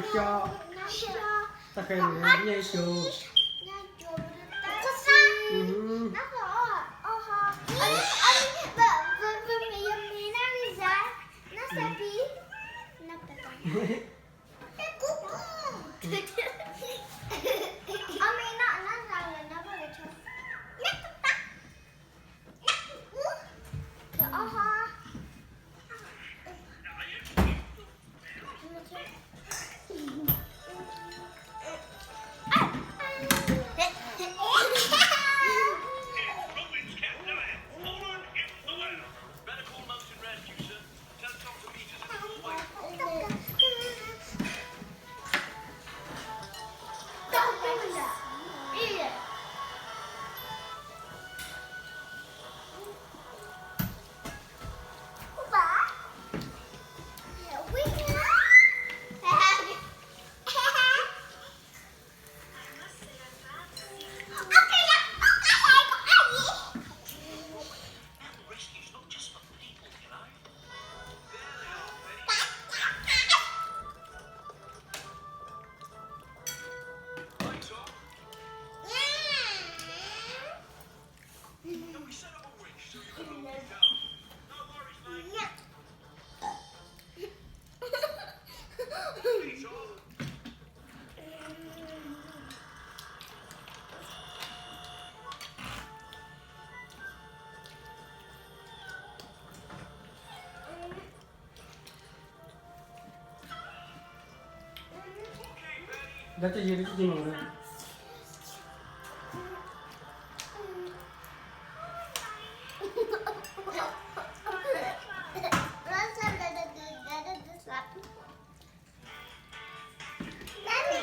ကၠီ, တၢ်ဃဲန့ၣ် ညၣ်ကၠိ, ညၣ်ကၠိ, တၢ်ဃဲ, အီၣ်ဟီ, ယမ့ၢ်နၢ်ရံၣ်စါ, နၢ်စပံ, နၢ်ပတၢ်, အမ့ၢ်နၢ်, နၢ်စါလၢ နၢ်ပကဆိ, နၢ်ပတၢ် နီၢ်မၤရံ, အဝံၤဧါ, နီၢ်မၤရံအီၣ်တဘျီလီၤဟါ,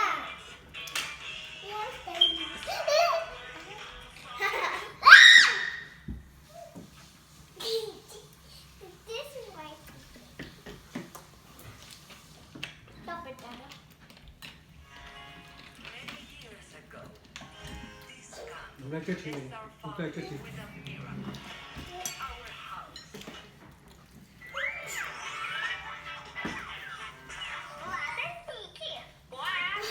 မ့ၢ်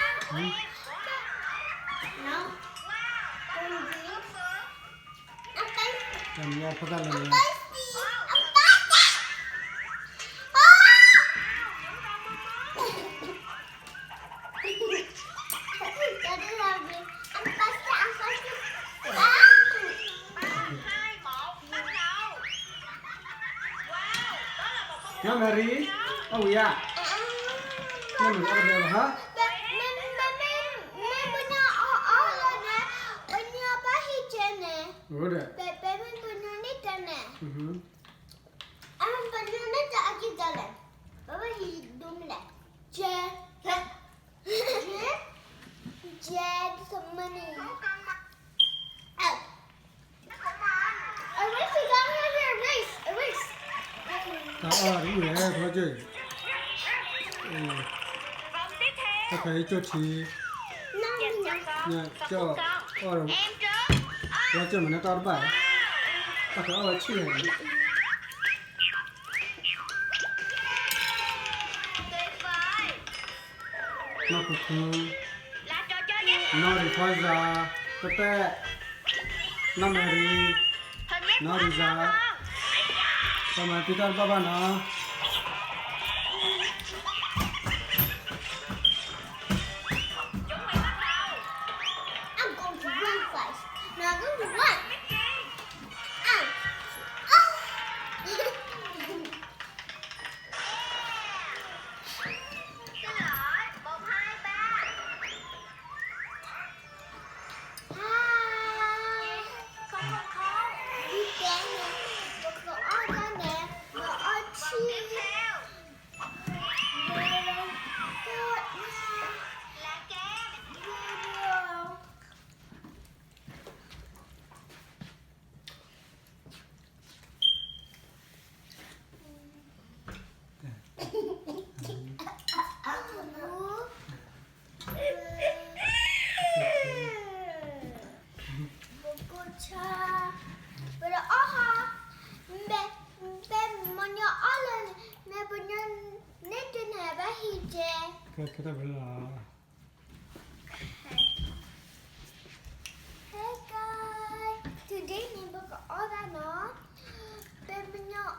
မ့ၢ်မ့ၢ်မ့ၢ်မ့ၢ်မ့ၢ်အီၣ်အီၣ်လီၤန့ၣ်, ပညီဘၣ်ဟံးကဲန့ၣ်, ပမ့ၢ်ပညီန့ၣ်ကဲန့ၣ်, အမ့ၢ်ပညီန့ၣ်ကဲအကံၢ်ကဲလဲၣ်, ပဘၣ်ဟံးဒိၣ်မးလဲၣ်, ကဲ, ကဲ, ကဲ, တၢ်မနုၤ Erase, you gotta have your erase, erase. တၢ်အီၣ်တမုၢ်လဲၣ် ဖီကၠၢၣ်, တၢ်ဖဲအံၤကၠိၣ်ထံ, ကၠိၣ်, အီၣ်ဒီး, ဖီကၠၢၣ်မၤန့ၢ်တၢ်တဘၣ်, တၢ်ဖဲအီၣ်ဝဲဆံၣ်န့ၣ် နီၢ်ခူခူ, နီၢ်ရံဖီစါ, တတဲ, နီၢ်မၤရံ, နီၢ်ရံစါ, ပမၤတံၢ်တၢ်တဘၣ်ဘၣ်နီၤ. I'm going to run first. No, I'm going to run. Ow. Oh. ခဲခဲတၢ်ဘျုးလီၤ. Hey guys, today န့ၣ် ပကအီၣ်တၢ်နီၤ, ပဲမညိၣ်.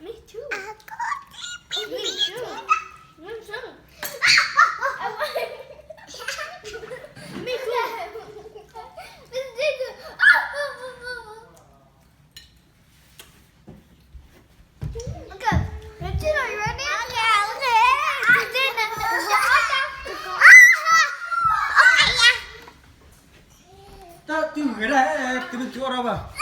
Me too. Me too. Me too. Me too. Okay, let's do it, ready? Okay, okay. Today, တၢ်တံၢ်ဂဲၤဒၣ်, တမ့ၢ်တံၢ်အီၣ်တၢ်ဘၣ်.